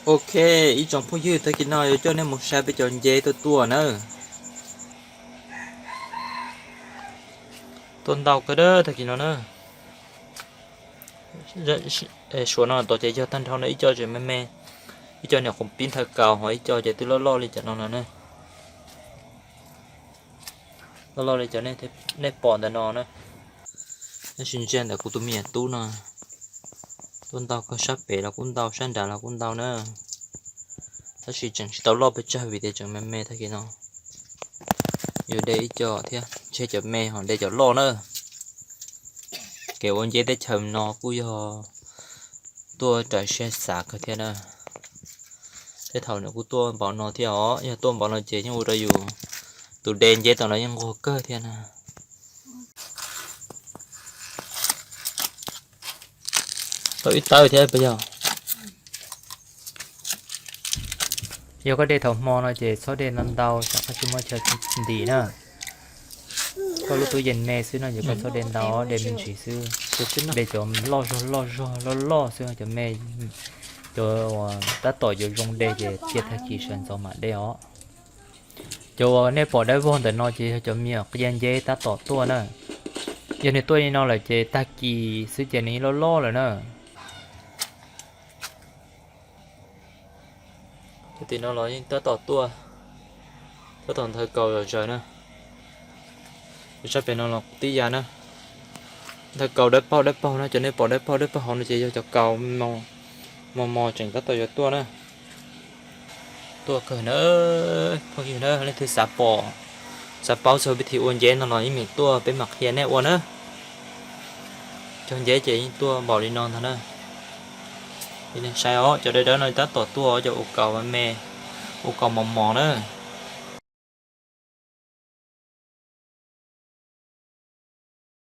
Ok, ib tsoom phooj ywg, tag kis no yuav coj nej mus saib peb cov nceb tuaj tuaj na. Tuaj ntau kawg dab tag kis no na. Suav no tod ces yog tag nrho no, ib co tseem me me, ib co nyuam qhuav pib nthaw kaus, ho ib co ces twb loj loj li cov no no na. Loj loj li cov nej pom ntawm no na. Tab sis ntsia ntawm kuv tus me nyuam tub no, tuaj ntau kawg, sab pem los kuj ntau, sab nrad los kuj ntau na. Tab sis tseem tsis tau loj pes tsawg vim tias tseem me me tag kis no. Yuav de ib co thiab, ntshe cov me ho de cov loj na. Kev ua nceb teb chaws no kuj yog tuaj raws siab xav kawg thiab na. Tej thaum nws kuj tuaj npaum no thiab os, yog tuaj npaum no ces yeej ua rau yus tus de nceb tom no yeej nquag kawg thiab na. Tau ib tawb thiab puas yog? Yog koj de thaum hmo no ces txhob de ntau ntau, tsam koj tsis muaj chaw ntim na. Koj lub tub yees me xwb no ces koj txhob de ntau, de me ntsis xwb. De cov loj zog loj zog loj loj xwb, cov me, cov uas tab tom yuav zoo de ces cia tag kis sawv ntxov mam de os. Cov uas nej pom dawb vog ntawm no ces yog cov me nyuam qia nceb tab tom tuaj na. Yog nws tuaj li no lawm ces tag kis xwb ces nws loj loj lawm na. Tim no los yeej tab tom tuaj, tab tom nthaw kaus zom zaws na. Sab pem no los tib yam na. Nthaw kaus dawb paug dawb paug na, cov nej pom dawb paug dawb paug hauv no ces yog cov kaus mos mos tseem tab tom yuav tuaj na. Tuaj kawg na, phooj ywg na, leej twg xav pom, xav paub txog vib thim ua nceb no los yeej meem tuaj peb mam qhia nej ua na. Cov nceb ces yeej tuaj npaum li no ntag na. Saib os, cov dawb dawb no tab tom tuaj, cov ua kaus me, ua kaus mos mos na.